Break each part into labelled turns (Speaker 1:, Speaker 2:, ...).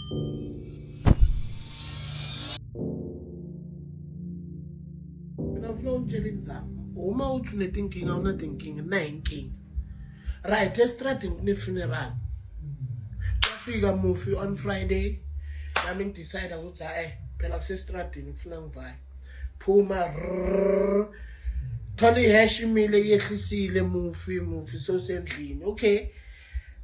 Speaker 1: Mina ngifuna ukutshela inzamo. Uma uthi unetinkinga unatinkinga nayi inkinga. Right, estradini kune-funeral. Kwafika mufi on Friday. Nami ngidecide ukuthi hayi phela kusestradini kufuna ngivale. Phuma rrrr. Thola i-hash imile yehlisile mufi mufi sosendlini. Okay.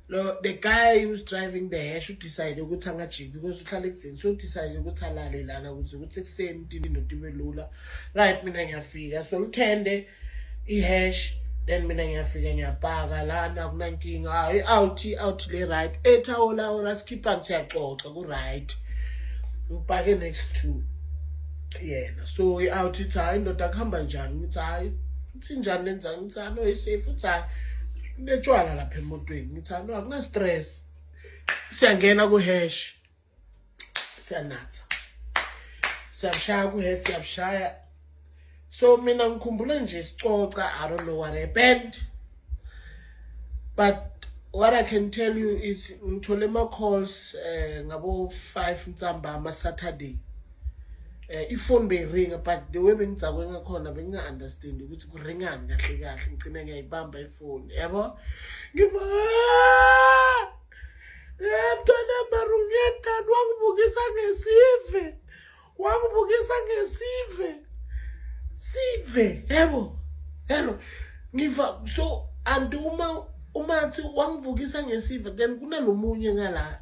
Speaker 1: Lo the guy who's driving the hash udecide ukuthi angajiki because uhlala ekudzeni so udecide ukuthi alale lana ukuze ukuthi ekuseni into ibe lula. Right mina ngiyafika so ngithende i-hash then mina ngiyafika ngiyapaka lana kunankinga hayi out out le right ethawola ora sikhipha siyaxoxa ku right ngipake next to yena so i-out ithi hayi ndoda kuhamba njani ngithi hayi uthi njani nenzani ngithi hayi no i-safe uthi hayi kunetshwala lapha emotweni ngithi hayi no akuna-stress siyangena ku-hash siyanatha siyabushaya ku-hash siyabushaya so mina ngikhumbula nje sicoca i don't know what happened but what i can tell you is ngithole ama-calls ngabo 5 ntsambama saturday ifoni beyiringa but the way bengidzakwe ngakhona benginga-understand ukuthi kuringani kahle kahle ngigcine ngiyayibamba ifoni yabo ngiva mntwana marungedani wangibukisa ngesive wangibukisa ngesive sive yebo hello ngiva so and uma umathi wangibukisa ngesive then kunalomunye ngala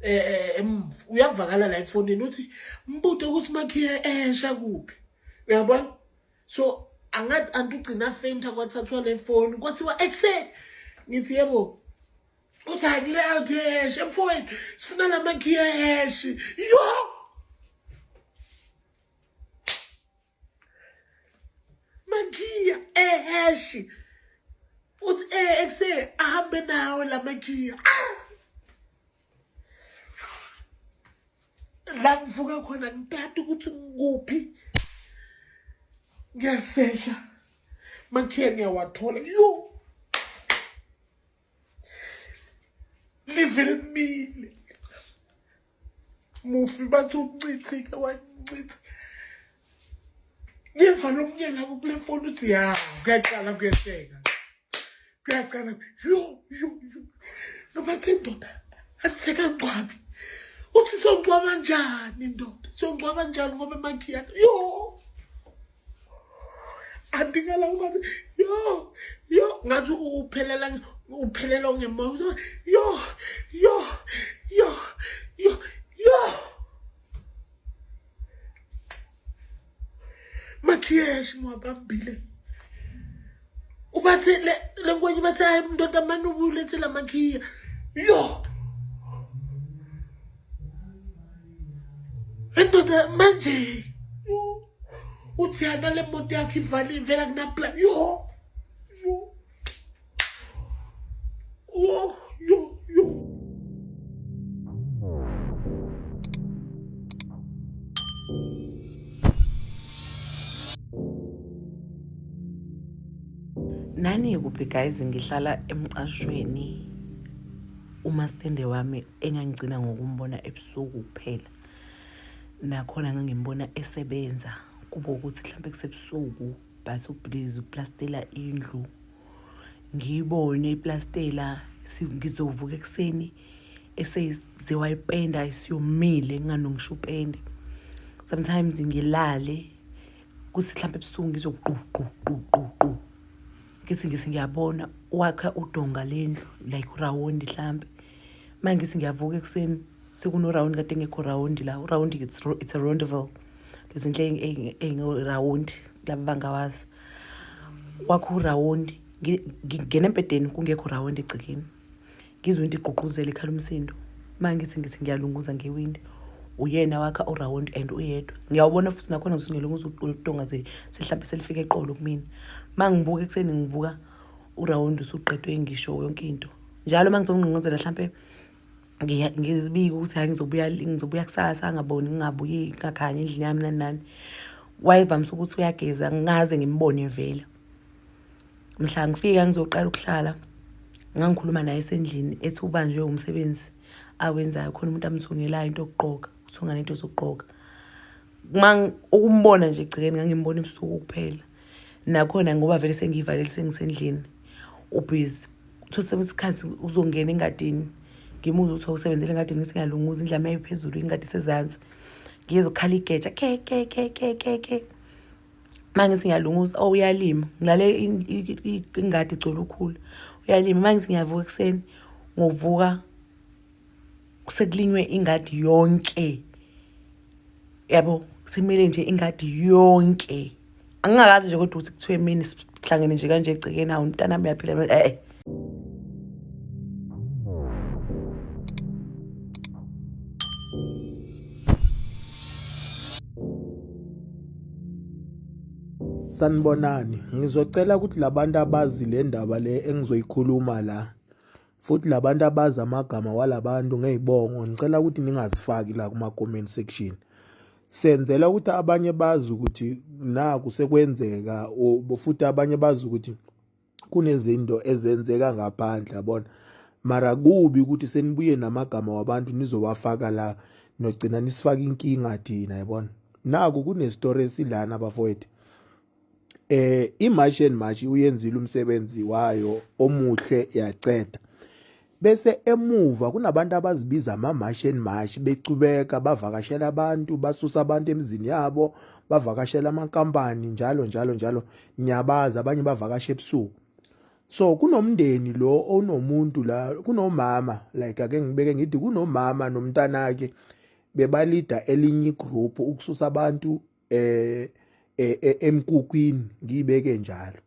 Speaker 1: eh uyavakala la efonini uthi mbute ukuthi makhiya esha kuphi uyabona so angathi anti ugcina fainta kwathathwa le phone kwathiwa ekuse ngithi yebo uthi hayi kule out hash emfowethu sifuna la makhiya hash yo makhiya ehash uthi eh ekuse ahambe nawo la makhiya ah! La ngivuka khona ngitata ukuthi ngikuphi ngiyasesha makhiya ngiyawathola yo live limile mufi bathi umncithike wancitha ngiva lo mnyela kule foni uthi ya kuyaqala kuyehleka kuyaqala yo yo yo ngabathi indoda andisekangcwabi uthi siyongcwaba njani ndoda siyongcwaba njani ngoba emakhiyana yo andingala ubathi yo yo ngathi uphelela uphelela ngemoya yo yo yo yo yo makhiyesh ngiwabambile ubathi le lenkwenye bathi hayi mndoda mani ubulethe la makhiya yo indoda manje uthi yana le moto yakho ivale ivela kunapla yo yo yo yo yo.
Speaker 2: Nani kuphi guys ngihlala emqashweni umastende wami engangigcina ngokumbona ebusuku kuphela nakhona ngangimbona esebenza kube ukuthi mhlawumbe kusebusuku but ubhizi uplastela indlu ngiyibone iplastela ngizovuka ekuseni eseze wayipenda isiyomile nginganongisho upende sometimes ngilale kuthi mhlawumbe ebusuku ngizwe qu qu qu qu qu ngithi ngithi ngiyabona wakha udonga lendlu like urawundi mhlambe uma ngithi ngiyavuka ekuseni sekunorawundi kade ngekho rawundi la urawundi it's a roundaval lezinto ey'ngerawundi laba bangawazi wakho urawundi ngingena embhedeni kungekho rawundi egcekeni ngizwe into igqugquzela ikhala umsindo uma ngithi ngithi ngiyalunguza ngewindi uyena wakha urawundi and uyedwa ngiyawubona futhi nakhona ngithi ngiyalunguza udonga sehlampe selifika eqolo kumina uma ngivuka ekuseni ngivuka urawundi usuqedwe ngisho yonke into njalo uma ngizomngqongqozela hlampe ngizibike ukuthi hayi ngizobuya ngizobuya kusasa angaboni ngingabuyi ngingakhanyi endlini yami nani nani wayevamise ukuthi uyageza ngingaze ngimbone vele mhla ngifika ngizoqala ukuhlala ngangikhuluma naye esendlini ethi ubanjwe umsebenzi. Awenzayo khona umuntu amthungelayo into yokugqoka, uthunga nento zokugqoka. Uma ukumbona nje egcekeni ngangimbona ebusuku kuphela. Nakhona ngoba vele sengiyivalele sengisendlini, ubhizi. Uthole isikhathi uzongena engadini, ngimuzwe ukuthi awusebenzele engadini, ngithi ngiyalunguza indlu yami yayiphezulu, ingadi isezansi. Ngiyezwa kukhala igeja ke ke ke ke ke ke. Uma ngithi ngiyalunguza, oh uyalima, ngilale ingadi igcwele ukhula, uyalima. Uma ngithi ngiyavuka ekuseni, ngovuka sekulinywe ingadi yonke, yabo, simile nje ingadi yonke. Angingakazi nje kodwa ukuthi kuthiwe emini sihlangene nje kanje egcekeni, hawu umntanami uyaphila, eh.
Speaker 3: Sanibonani, ngizocela ukuthi labantu abazi le ndaba le engizoyikhuluma la futhi labantu abazi amagama walabantu ngey'bongo ngicela ukuthi ningazifaki la kuma-comment section. Senzela ukuthi abanye bazi ukuthi naku sekwenzeka futhi abanye bazi ukuthi kunezinto ezenzeka ngaphandle yabona. Mara kubi ukuthi senibuye namagama wabantu nizowafaka la nogcina nisifaka inkinga thina yabona. Naku kunestory esilana bafowethu. I-March and March uyenzile umsebenzi wayo omuhle yaceda. Bese emuva kunabantu abazibiza ama-March and March becubeka bavakashela abantu basusa abantu emizini yabo bavakashela amankampani njalo njalo njalo ngiyabazi abanye bavakasha ebusuku. So kunomndeni lo onomuntu la kunomama like ake ngibeke ngithi kunomama nomntanakhe bebalida elinye igroup ukususa abantu eh, eh, eh emkukwini ngiyibeke njalo.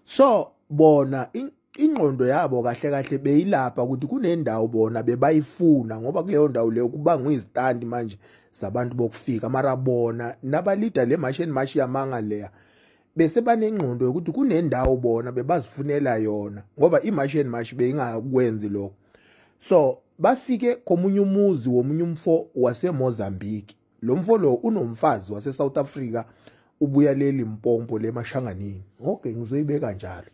Speaker 3: So bona ingqondo yabo kahle kahle beyilapha ukuthi kunendawo bona bebayifuna ngoba kuleyo ndawo leyo kubangwa izitandi manje zabantu bokufika mara bona nabalida le march and march yamanga leya bese banengqondo yokuthi kunendawo bona bebazifunela yona ngoba i-march and march beyingakwenzi lokho. So bafike komunye umuzi womunye umfo waseMozambique. Lo mfo lo unomfazi wase-South Africa ubuya le Limpopo le Mashanganini. Okay, ngizoyibeka njalo.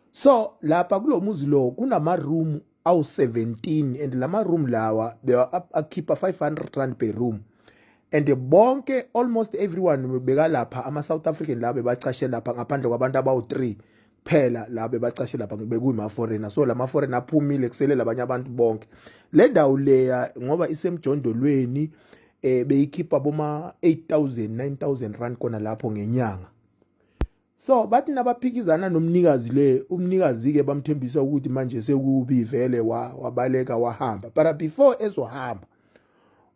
Speaker 3: So lapha kulo muzi lo kunama room awu-17 and lama room lawa akhipha 500 rand per room. And bonke almost everyone bekalapha ama South African la bebacashe lapha ngaphandle kwabantu abawu-3 kuphela la bebacashe lapha bekuyima foreigner. So lama foreigner aphumile kusele labanye abantu bonke. Le ndawo leya ngoba isemjondolweni beyikhipha boma 8000 9000 rand kona lapho ngenyanga. So bathi nabaphikizana nomnikazi le umnikazi ke bamthembisa ukuthi manje sekubi vele wabaleka wahamba. But before ezohamba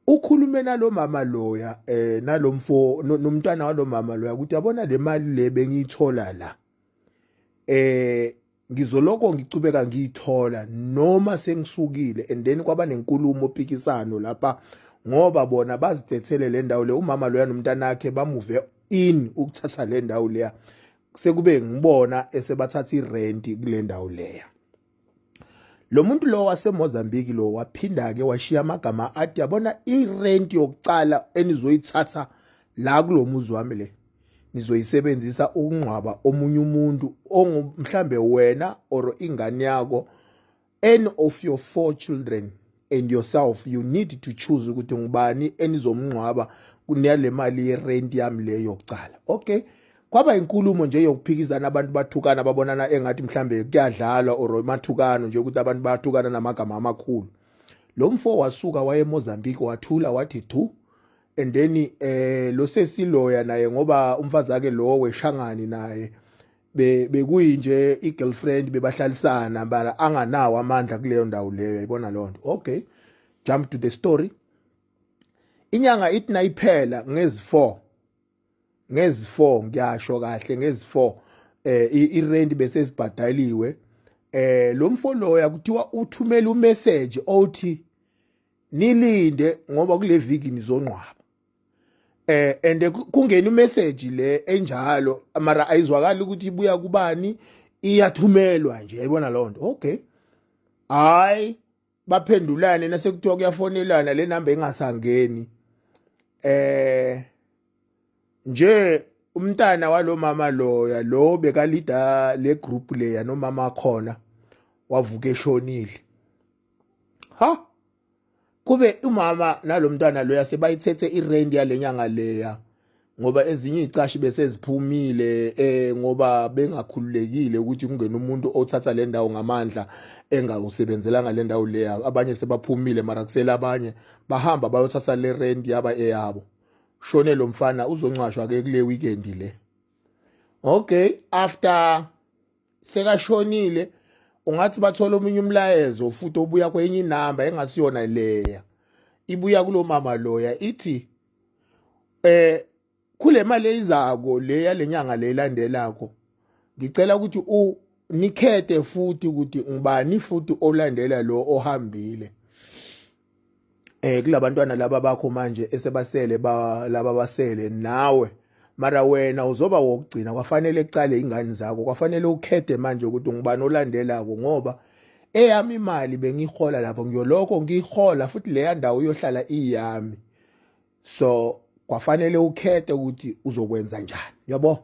Speaker 3: ukhulume nalomama loya nalomfo nomntwana walomama loya ukuthi yabona le mali le bengiyithola la ngizoloko ngicubeka ngiyithola noma sengisukile. And then kwaba nenkulumo phikisano lapha ngoba bona bazithethele le ndawo le umama loya nomntanakhe bamuve in ukuthatha le ndawo leya sekube ngibona esebathatha irent kule ndawo leya. Lo muntu lo waseMozambique lo waphinda ke washiya amagama athi yabona irent yokucala enizoyithatha la kulomuzi wami le nizoyisebenzisa ukungcwaba omunye umuntu mhlambe wena or ingane yakho, any of your 4 children and yourself, you need to choose ukuthi ngubani enizomngcwaba kunale mali yerent yami le yokucala. Okay, kwaba inkulumo nje yokuphikisana, abantu bathukana babonana engathi mhlambe kuyadlalwa or mathukano nje ukuthi abantu bayathukana namagama amakhulu. Lo mfo wasuka waye eMozambique wathula wathi thu. And then lo sesiloya naye ngoba umfazi wakhe lo weshangani naye bekuyinje i-girlfriend bebahlalisana bara anganawo amandla kuleyo ndawo leyo, yayibona leyo nto. Okay, jump to the story. Inyanga ithi nayiphela ngezi-4 ngezi-4 ngiyasho kahle ngezi-4 irent bese sibhadaliwe. Lo mfo loya kuthiwa uthumela umessage othi nilinde ngoba kule viki nizonqwaba. And kungena imessage le enjalo mara ayizwakali ukuthi ibuya kubani, iyathumelwa nje, yayibona leyo nto. Okay, hayi baphendulane nasekuthiwa kuyafonelana le number engasangeni. Nje umntana walomama loya lo bekalida le group leya nomama khona wavuka eshonile. Ha, kube umama nalomntwana loya sebayithethe irent yalenyanga leya, ngoba ezinye izicashi bese ziphumile ngoba bengakhululekile ukuthi kungena umuntu othatha le ndawo ngamandla engawusebenzelanga le ndawo leya. Abanye sebaphumile, mara kusele abanye bahamba bayothatha le rent yaba eyabo. Shone lo mfana, uzoncwashwa ke kule weekend le. Okay, after sekashonile ungathi bathola omunye umlayezo futhi obuya kwenye inamba engasiyona leya, ibuya kulomama loya, ithi kule mali eyizako le yalenyanga le ilandelako, ngicela ukuthi u nikhethe futhi ukuthi ngibani futhi olandela lo ohambile kulabantwana laba bakho manje esebasele, ba laba basele nawe, mara wena uzoba wokugcina. Kwafanele kucale ingane zakho, kwafanele ukhethe manje ukuthi ngubani olandelako, ngoba eyami imali bengiyihola lapho, ngiyolokho ngiyihola futhi, leya ndawo iyohlala iyami. So kwafanele ukhethe ukuthi uzokwenza njani, yabo.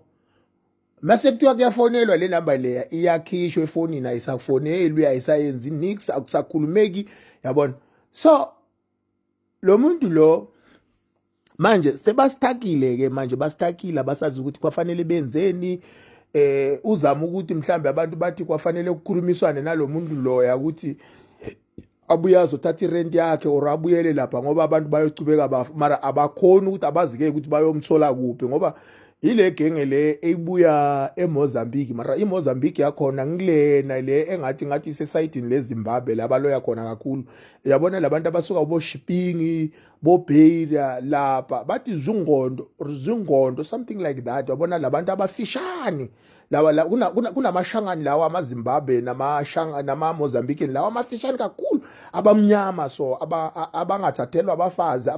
Speaker 3: Mase kuthiwa kuyafonelwa, le namba leya iyakhishwa efonini, ayisafonelwi, ayisayenzi nix, akusakhulumeki, yabona. So lo muntu lo manje sebasithakile ke manje, basithakile, abasazi ukuthi kwafanele benzeni. Uzama ukuthi mhlambe abantu bathi kwafanele ukukhulumiswane nalomuntu loya ukuthi abuye azothatha irent yakhe or abuyele lapha, ngoba abantu bayocubeka, mara abakhoni ukuthi abazike ukuthi bayomthola kuphi, ngoba ile genge le ebuya eMozambique, mara iMozambique yakhona ngilena le engathi ngathi isesayidini leZimbabwe la baloya khona kakhulu, yabona. Labantu abasuka boShipingi, boBeira lapha, bathi zingondo zingondo, something like that, yabona, labantu abafishane lawa la kunamashangani lawa amaZimbabwe namashanga namaMozambique lawa amafishane kakhulu, abamnyama, so abangathathelwa abafazi,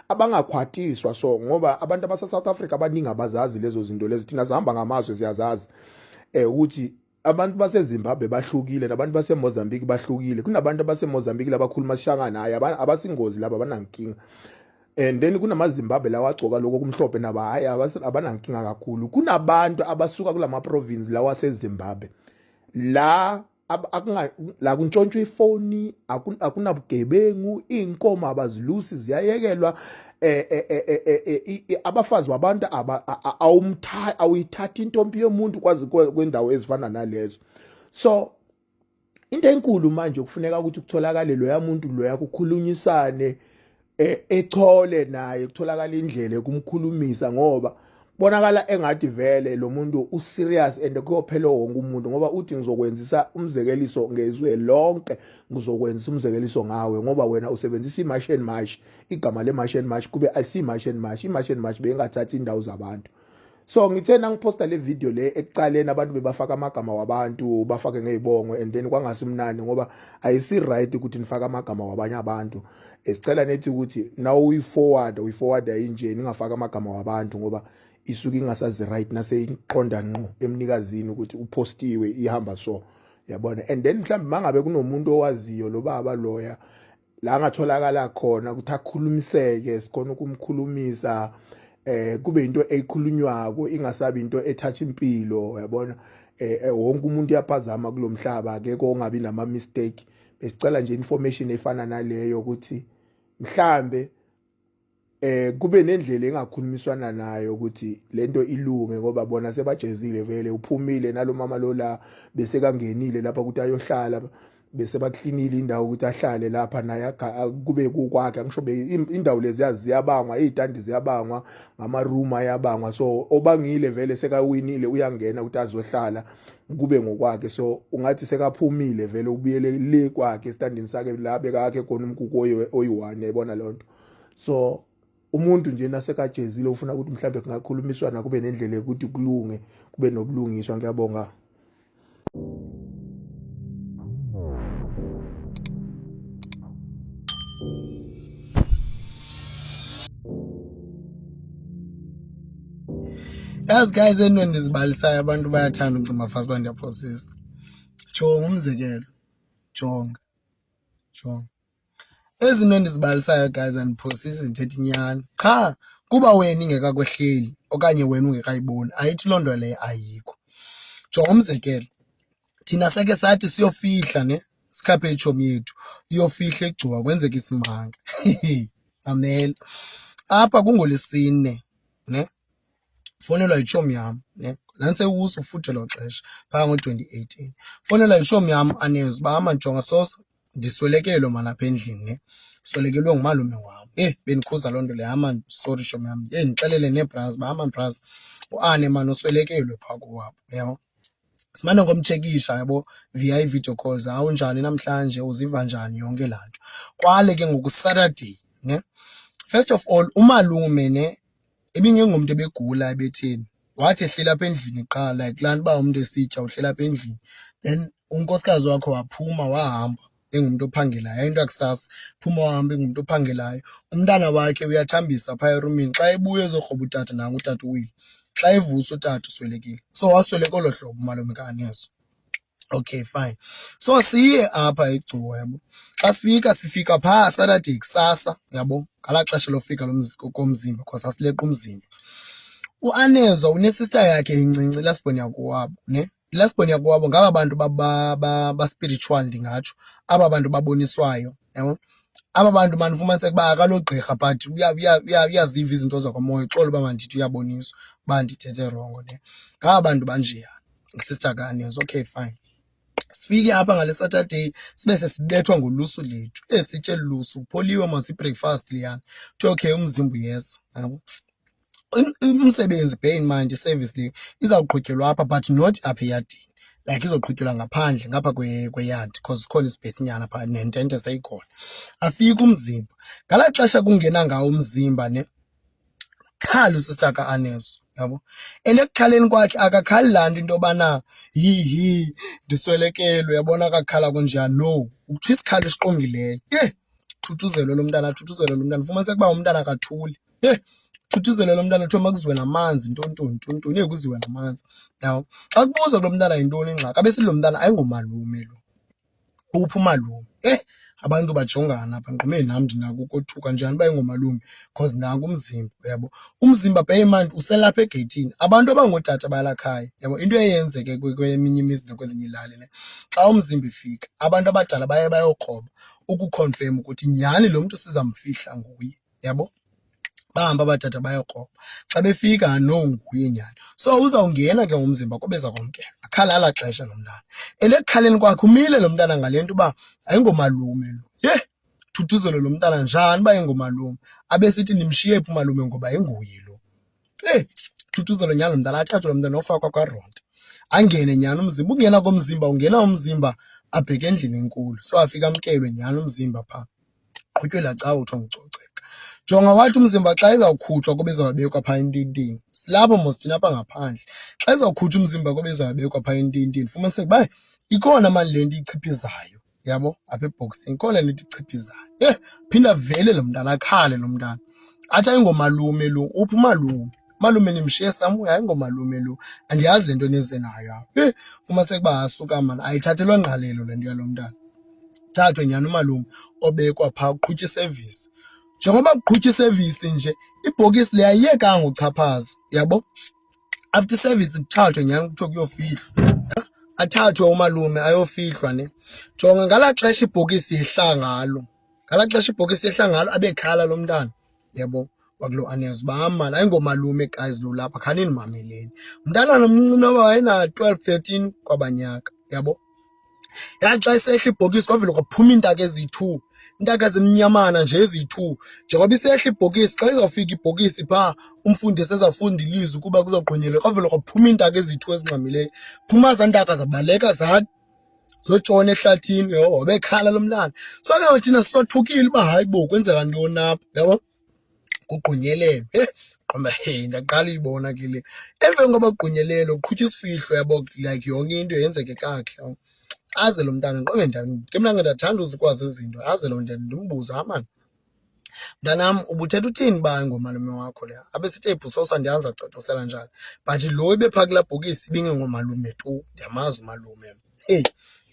Speaker 3: abangakhwatiswa. So ngoba abantu abase South Africa abaningi abazazi lezo zinto lezi, thina sihamba ngamazwe siyazazi ukuthi abantu baseZimbabwe bahlukile nabantu baseMozambique bahlukile. Kunabantu abaseMozambique labakhuluma shangana, hayi, abasingozi laba, abanankinga. And then kunamaZimbabwe lawa agcoka lokho kumhlophe, nabo hayi, abanankinga kakhulu. Kunabantu abasuka kulama province lawa aseZimbabwe la akunga la kuntshontshwa ifoni, akunabugebengu, iy'nkomo abazilusi, ziyayekelwa, abafazi babantu awumtha awuyithathi intombi yomuntu kwazi kwendawo ezifana nalezo. So into enkulu manje kufuneka ukuthi kutholakale loya muntu loya, kukhulunyisane, echole naye, kutholakala indlela yokumkhulumisa, ngoba bonakala engathi vele lo muntu userious and kuyophela wonke umuntu, ngoba uthi ngizokwenzisa umzekeliso ngezwe lonke, ngizokwenzisa umzekeliso ngawe, ngoba wena usebenzisa i-March and March, igama le-March and March, kube ayisi-March and March. I-March and March beyingathathi indawo zabantu. So ngithe nangiphosta le video le ekucaleni, abantu bebafaka amagama wabantu, bafake ngezibongo, and then kwangasimnandi ngoba ayisi right ukuthi nifake amagama wabanye abantu. Esicela nethi ukuthi na uyi-forward, uyi-forward ayinje, ningafaka amagama wabantu, ngoba isuke ingasazi right nase iqonda ngqo emnikazini ukuthi upostiwe, ihamba so, yabona. And then mhlawumbe mangabe kunomuntu owaziyo lo baba loya la angatholakala khona ukuthi akhulumiseke, sikhona ukumkhulumisa, kube into ekhulunywako, ingasabi into ethatha impilo, yabona. Wonke umuntu uyaphazama kulomhlaba, akekho ongabi nama mistake. Besicela nje information efana naleyo ukuthi mhlambe kube nendlela engakhulumiswana nayo ukuthi lento ilunge, ngoba bona sebajezile vele, uphumile nalomama lo la bese kangenile lapha ukuthi ayohlala, bese baklinile indawo ukuthi ahlale lapha naye kube kukwakhe. Angisho indawo lezi ziyabangwa, izitandi ziyabangwa, ngama-room ayabangwa, so obangile vele sekawinile, uyangena ukuthi azohlala kube ngokwakhe. So ungathi sekaphumile vele, ubuyele le kwakhe esitandini sakhe la bekakhe khona umkuku oyi-one, yayibona leyo nto. So umuntu nje nasekajezile ufuna ukuthi mhlawumbe kungakhulumiswana, kube nendlela yokuthi kulunge, kube nobulungiswa. Ngiyabonga.
Speaker 1: Yazi guys, into endizibalisayo abantu bayathanda uncima fast uba ndiyaphosisa. Jonga umzekelo, jonga, jonga. Ezi nto ndizibalisayo guys andiphosisi, ndithetha inyani. Qha kuba wena ingekakwehleli okanye wena ungekayiboni ayithi loo nto leyo ayikho. Jonga umzekelo, thina seke sathi siyofihla ne.
Speaker 4: Sikhaphe itshomi yethu iyofihla eGcuwa kwenzeka isimanga. Mamela, apha kungoLwesine ne fowunelwa yitshomi yam ne ndandisekuso futhi elo xesha phaa ngo-2018. Fowunelwa yitshomi yam uAneza uba maan jonga Soso ndiswelekelwe maan apha endlini ne, ndiswelekelwe ngumalume wam. Heyi bendikhuza loo nto leyo, hayi maan sorry tshomi yam. Heyi ndixelele nee-bras uba hayi maan bras uAne maan uswelekelwe phaa kowabo, uyabo. Simane ngomtshekisha yabo via ii-video calls, hawu unjani namhlanje, uziva njani, yonke laa nto. Kwale ke ngoku Saturday ne, first of all umalume ne ibingengomntu ebegula ebetheni, wathi ehleli apha endlini qha like laa nto uba umntu esitya uhleli apha endlini. Then unkosikazi wakhe waphuma wahamba engumntu ophangelayo, yayinto yakusasa, phuma wahamba engumntu ophangelayo. Umntana wakhe uyathambisa phaa erumini, xa ebuya ezokroba utata nanku utata uwile. Xa evusa utata uswelekile. So wasweleka olo hlobo umalume kaAnezo. Okay fine. So siye apha eGcuwa yabo. Xa sifika sifika phaa Saturday kusasa yabo, ngalaa xesha lofika komzimba because sasileqa umzimba. UAnezo unesista yakhe encinci i-last born yakowabo ne. I-last born yakowabo ngaba bantu ba-spiritual ndingatsho, aba bantu baboniswayo yabo. Aba bantu maan ufumaniseke uba akalogqirha but uyaziva izinto zakwamoya, uxolo uba mandithi uyaboniswa uba ndithethe rongo ne. Ngaba bantu banjeya, sister kaAnezo. Okay fine. Sifike apha ngale Saturday sibe sesibethwa ngolusu lethu. Eh sitye eli lusu kupholiwe mos i-breakfast leyana. Kuthiwe okay umzimba uyeza yabo. Umsebenzi bear in mind i-service le izawuqhutyelwa apha but not apha eyadini. Like izoqhutyelwa ngaphandle ngapha kweyadi because sikhona isipeyisinyana phaa nentente seyikhona. Afike umzimba, ngalaa xesha kungena ngawo umzimba ne khala usista kaAnezo yabo. And ekukhaleni kwakhe akakhali laa nto into yobana hihi ndiswelekelwe, uyabona akakhala kunjeya. No, utsho isikhalo esiqongileyo. Yhe thuthuzelwe lo mntana, athuthuzelwe lo mntana. Ufumaniseke uba umntana akathuli. Yhe thuthuzelwe lo mntana kuthiwa makuziwe namanzi ntontoni ntontoni, heyi kuziwe namanzi. Yabo. Xa kubuzwa kulo mntana yintoni ingxaki abe esithi lo mntana ayingomalume lo, uphi umalume? Eh abantu bajongana apha ndiqonde nam ndinako ukothuka njani uba ingomalume because nanku umzimba uyabo. Umzimba bear in mind uselapha egeyithini. Abantu abangootata balaa khaya uyabo, into eye yenzeke kweminye imizi nakwezinye iilali ne, xa umzimba efika abantu abadala baye bayokroba ukukhonfema ukuthi nyhani lo mntu sizamfihla nguye, uyabo. Bahamba aba tata bayokroba, xa befika no nguye nyhani. So uzawungena ke ngomzimba kobe eza kwamkelwa, akhala alaa xesha lo mntana. And ekukhaleni kwakhe umile lo mntana ngale nto uba ayingomalume lo. Yhe thuthuzelo lo mntana njani uba ingomalume, abe esithi nimshiye phi umalume ngoba ayinguye lo. Eyi thuthuzelo nyhani lo mntana, athathwe lo mntana ofakwa kwaronta. Angene nyhani umzimba, ukungena komzimba ungena umzimba abheke endlini enkulu. So afike amkelwe nyhani umzimba phaa. Qhutywe laa cawa kuthiwa ngucoceka. Jonga wathi umzimba xa izawukhutshwa kube izawubekwa phaa ententeni. Silapho mos thina apha ngaphandle. Xa izawukhutshwa umzimba kube izawubekwa phaa ententeni fumaniseke uba ikhona mani le nto ichiphizayo, yabo, apha ebhokisini ikhona le nto ichiphizayo. Yhe phinda vele lo mntana akhale lo mntana athi ayingomalume lo, uphi umalume? Umalume nimshiye somewhere, ayingomalume lo, andiyazi le nto nize nayo apha. Yhe fumaniseke uba asuka mani ayithathelwa ngqalelo le nto yalo mntana. Thathwe nyhani umalume obekwa phaa kuqhutywa isevisi. Njengoba kuqhutywa isevisi nje ibhokisi le ayiyekanga uchaphaza, uyabo. After isevisi kuthathwe nyhani kuthiwe kuyofihlwa, athathwe umalume ayofihlwa ne. Jonga ngalaa xesha ibhokisi yehla ngalo, ngalaa xesha ibhokisi yehla ngalo abekhala lo mntana, uyabo, wakulo Anezo uba hayi maan ayingomalume guys lo ulapha khanindimameleni. Mntana nomncinci noba wayena-12, 13 kwabanyaka, uyabo. Yathi xa isehla ibhokisi kwavele kwaphuma iintaka eziyi-2, iintaka ezimnyamana nje eziyi-2. Njengoba isehla ibhokisi, xa izawufika ibhokisi phaa umfundisi ezawufunda ilizwi ukuba kuzawugqunyelwa, kwavele kwaphuma iintaka eziyi-2 ezingxamileyo. Phuma ezaa ntaka zabaleka zotshona ehlathini. Yho, wabekhala lo mntana. So ke ngoku thina sisothukile uba hayi bo kwenzeka ntoni apha, uyabo. Kugqunyelelwe. He qomba he ndaqala uyibona ke le. Emveni koba kugqunyelelwe kuqhutywa isifihlo yabo, like yonke into yenzeke kakuhle. Aze lo mntana ndiqonde njani, ke mna ke ndiyathanda uzikwazi izinto. Aze lo mntana ndimbuze, hayi maan mntanam ubuthetha uthini uba ayingomalume wakho leya? Abe esithi eyi bhusoso andiyazi ndizawucacisela njani but lo ebephaa kulaa bhokisi ibingengomalume tu, ndiyamazi umalume mna. Heyi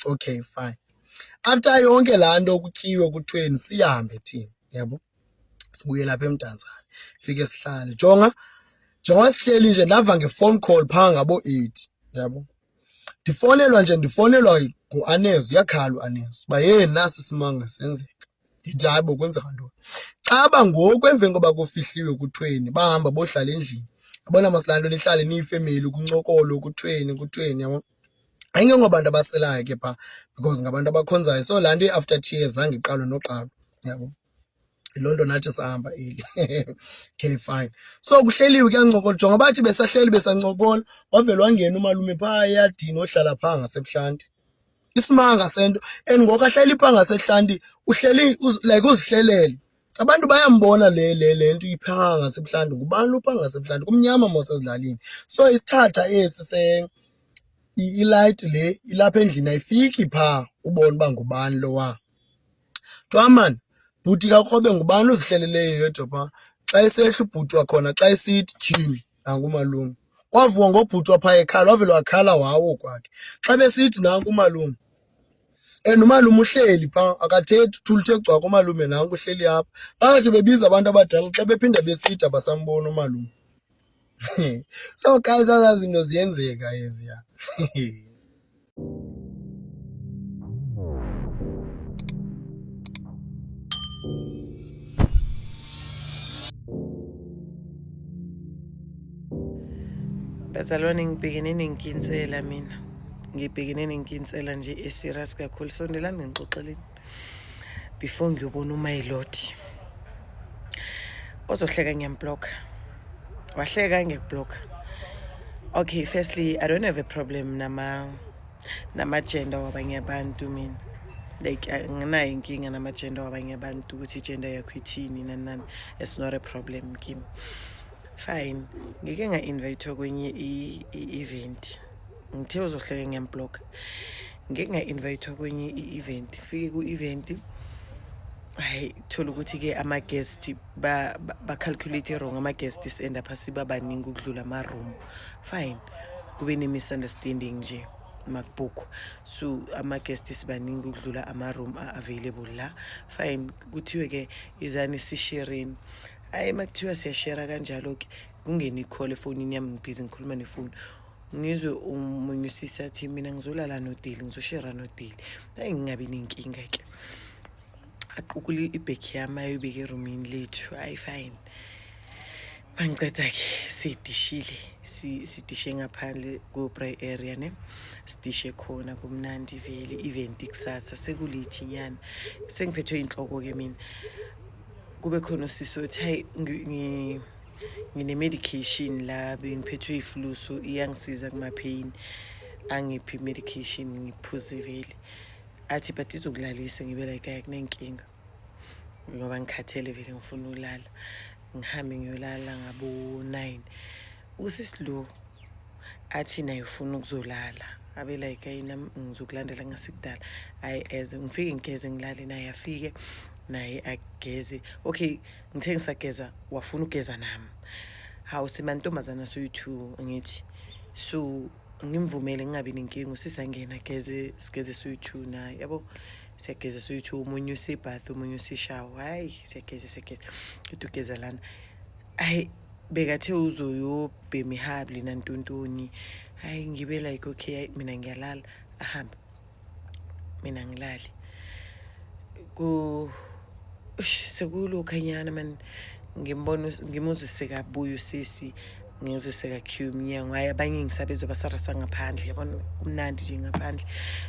Speaker 4: okay fine. After yonke laa nto kutyiwe kuthweni sihambe thina, uyabo. Sibuyele apha eMdantsane fike sihlale. Jonga, njengoba sihleli nje ndava nge-phone call phaa ngabo-8, uyabo. Ndifonelwa nje ndifonelwa nguAnezo, uyakhala uAnezo uba yhe nasi isimanga senzeka. Ndithi hayi bo kwenzeka ntoni? Caba ngoku emveni koba kufihliwe kuthweni bahamba bohlala endlini. Yabona mos laa nto nihlale niyifemeli kuncokolwe kuthweni kuthweni, uyabona. Ayingengobantu abaselayo ke phaa because ngabantu abakhonzayo, so laa nto ye-after tears zange iqalwe noqalwa, uyabo. Yiloo nto nathi sahamba early. Okay fine. So kuhleliwe kuyancokola, jonga bathi besahleli besancokola wavele wangena umalume phaa eyadini ohlala phaa ngasebuhlanti. Isimanga sento and ngoku ahleli phaa ngasebuhlanti uhleli like uzihlelele. Abantu bayambona le le le nto iphaa ngasebuhlanti, ngubani lo uphaa ngasebuhlanti? Kumnyama mos ezilalini. So isithatha esi se ilayithi le ilapha endlini ayifiki phaa ubone uba ngubani lowa. Kuthiwa maan bhuti kaKrobe ngubani ozihleleleyo yedwa phaa? Xa esehla ubhuti wakhona xa esithi tyhini nanku umalume. Kwavukwa ngobhuti waphaa ekhala, wavele wakhala wawo kwakhe. Xa besithi nanku umalume and umalume uhleli phaa akathethi, uthule uthe cwaka umalume nanku uhleli apha. Bathi bebiza abantu abadala xa bephinda besithi abasamboni umalume. So guys, ezaa zinto ziyenzeka eziya.
Speaker 2: Bazalwane, ngibhekene nenkinsela mina, ngibhekene nenkinsela nje eserious kakhulu. Sondelani ngixoxeleni before ngiyobona umayiloti ozohleka ngiyamblocka, wahleka ngiyakubhlocka. Okay, firstly, I don't have a problem nama-gender wabanye abantu mina, like anginayo inkinga nama-gender wabanye abantu, ukuthi i-gender yakho ithini nani nani, it's not a problem kimi. Fine, ngike nga-invite kwenye i-event, ngithe uzohleka ngiyamblocka. Ngike nga-invite kwenye i-event, fike ku-event, hayi, thola ukuthi-ke ama-guest ba-calculate wrong, ama-guest si-end up siba baningi ukudlula ama-room. Fine, kube ne-misunderstanding nje makubhukhwa, so ama-guest sibaningi ukudlula ama-room a-available la. Fine, kuthiwe-ke izani sishereni. Hhayi, uma kuthiwa siyashera kanjalo-ke, kungene i-call efonini yami, ngibhizi ngikhuluma nefoni, ngizwe omunye usisi athi mina ngizolala nodeli, ngizoshera nodeli. Hayi, ngingabi nenkinga-ke, aqukule ibhekhi yami ayoyibeka erumini lethu. Hayi, fine, mangiceda-ke sidishile, sidishe ngaphandle ko-braai area ne, sidishe khona kumnandi vele. Event kusasa sekulithi nyana, sengiphethwe inhloko-ke mina. Kube khona usisi othi hayi, ngine-medication la, bengiphethwe i-flu, so iyangisiza kuma-pain, angiphi i-medication ngiphuze vele. Athi but izokulalisa. Ngibe like hayi, kunenkinga ngoba ngikhathele vele, ngifuna ukulala. Ngihambe ngiyolala ngabo-9. Usisi lo athi naye ufuna ukuzolala, abe like ayi, nami ngizokulandela ngasikudala. Hayi, eze ngifike ngigeze ngilale, naye afike naye ageze. Okay, ngithe ngisageza wafuna ukugeza nami. Hawu, simantombazana soyi-two, ngithi so ngimvumele, ngingabi nenkinga. Usisangena geze, sigeze soyi-two naye, yabo, siyageza soyi-two, omunye use-bath, omunye use-shower. Hhayi, siyageza siyageza, qeda ugeza lana, hayi, bekathe uzoyobhema ihabli nantontoni. Hayi, ngibe like okay, hayi, mina ngiyalala, ahambe, mina ngilale. Ku sekulokhanyana man, ngimbona, ngimuzwe sekabuya usisi, ngizwe sekakhiwa umnyango. Hhayi, abanye ngisabezwa basarasa ngaphandle, yabona kumnandi nje ngaphandle.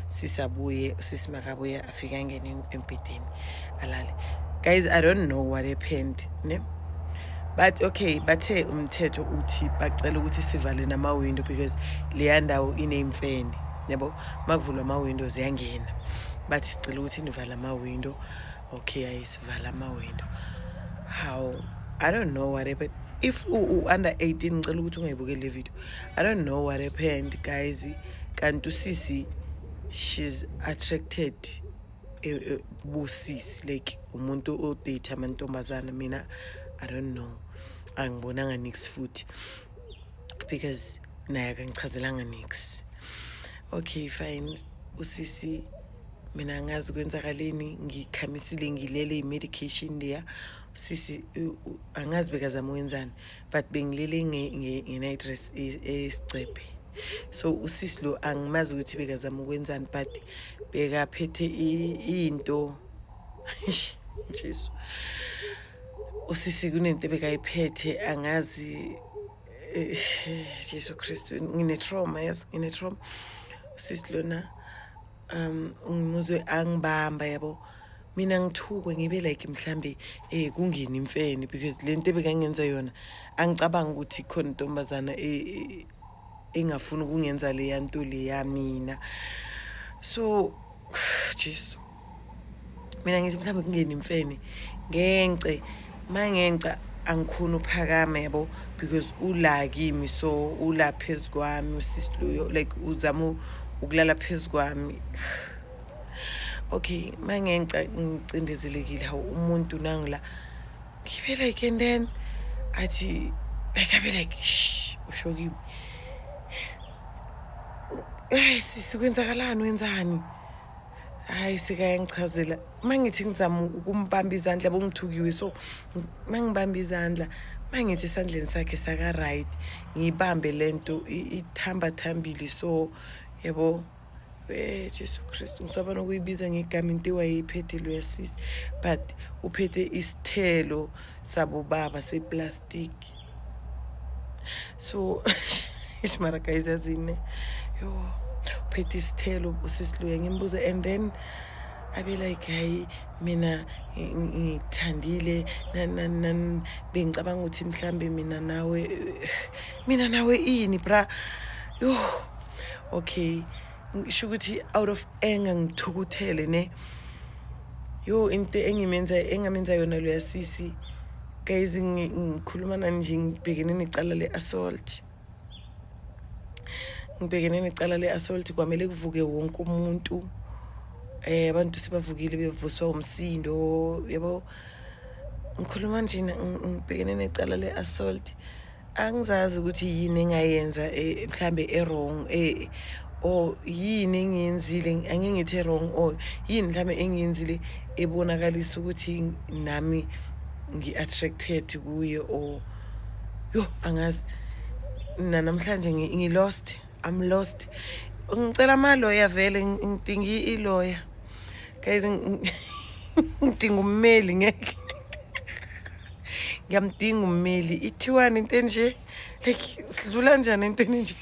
Speaker 2: Sisabuye usisi, makabuye afike angene embhedeni alale. Guys, I don't know what happened ne, but okay, bathe umthetho uthi bacela ukuthi sivale nama-window because leya ndawo iney'mfene, yabo, makuvulwa ama-window ziyangena. Bathi sicela ukuthi nivale ama-window. Okay, ayisivala ama-window. How, I don't know what happened. If u-under 18, ngicela ukuthi ungayibukeli le video. I don't know what happened, guys. Kanti usisi, she's attracted busisi, like umuntu o-date amantombazana. Mina I don't know, angibonanga nix futhi because naye akangichazelanga nix. Okay, fine, usisi, mina angazi kwenzakaleni, ngikhamisile, ngilele i-medication leya. Usisi angazi bekazama wenzani, but bengilele nge-night dress esicephe.
Speaker 5: So usisi lo angimazi ukuthi bekazama ukwenzani, but bekaphethe into. Jesu, usisi kunento ebekayiphethe, angazi. Jesu Kristu, ngine-trauma, yes, ngine-trauma. Usisi lona ngimuzwe angibamba, yabo. Mina ngithukwe, ngibe like mhlambe kungena imfene, because le nto ebekangenza yona, angicabanga ukuthi khona intombazana engafuni ukungenza leya nto leya mina. So Jesu, mina ngithi mhlawumbe kungena imfene. Ngence mangenca, angikhona uphakama, yabo, because ula kimi, so ula phezu kwami usisi loyo, like uzama ukulala phezu kwami. Okay, mangenca ngicindezelekile, hawu, umuntu nangila, ngibe like, and then athi like, abe like, "Shh," usho kimi, "Hayi sisi, kwenzakalani? Wenzani?" Hayi, sekayangichazela. Mangithi ngizama ukumbamba izandla, bongithukiwe, so mangibamba izandla, mangithi esandleni sakhe saka-right ngiyibambe lento ithamba thambili. So yabo, Jesu Kristu, ngisaba nokuyibiza ngegama into ewayeyiphethe loya sisi, but uphethe isithelo sabo baba seplastiki. So mara guys, yazini, yo, uphethe isithelo usisi loya. Ngimbuza and then abe like, "Hayi, mina ngikuthandile, bengicabanga ukuthi mhlambe mina nawe, mina nawe ini, bra." Yo, okay, ngisho ukuthi out of anger, ngithukuthele ne. Yo, into engimenza, engamenza yona loya sisi, guys, ngikhuluma nani nje, ngibhekene necala le-assault, ngibhekene necala le-assault. Kwamele kuvuke wonke umuntu. Abantu sebavukile, bevuswa umsindo, yabo. Ngikhuluma nje, ngibhekene necala le-assault. Angizazi ukuthi yini engayenza, mhlambe e-wrong, or yini engiyenzile, angeke ngithi wrong, or yini mhlambe engiyenzile ebonakalisa ukuthi nami ngi-attracted kuye, or yo, angazi. Namhlanje ngi-lost, I'm lost. Ngicela amaloya vele, ngidinga iloya, guys, ngidinga ummeli. Ngeke, ngiyamdinga ummeli. Ithiwani into enje? Like, sidlula njani entweni nje?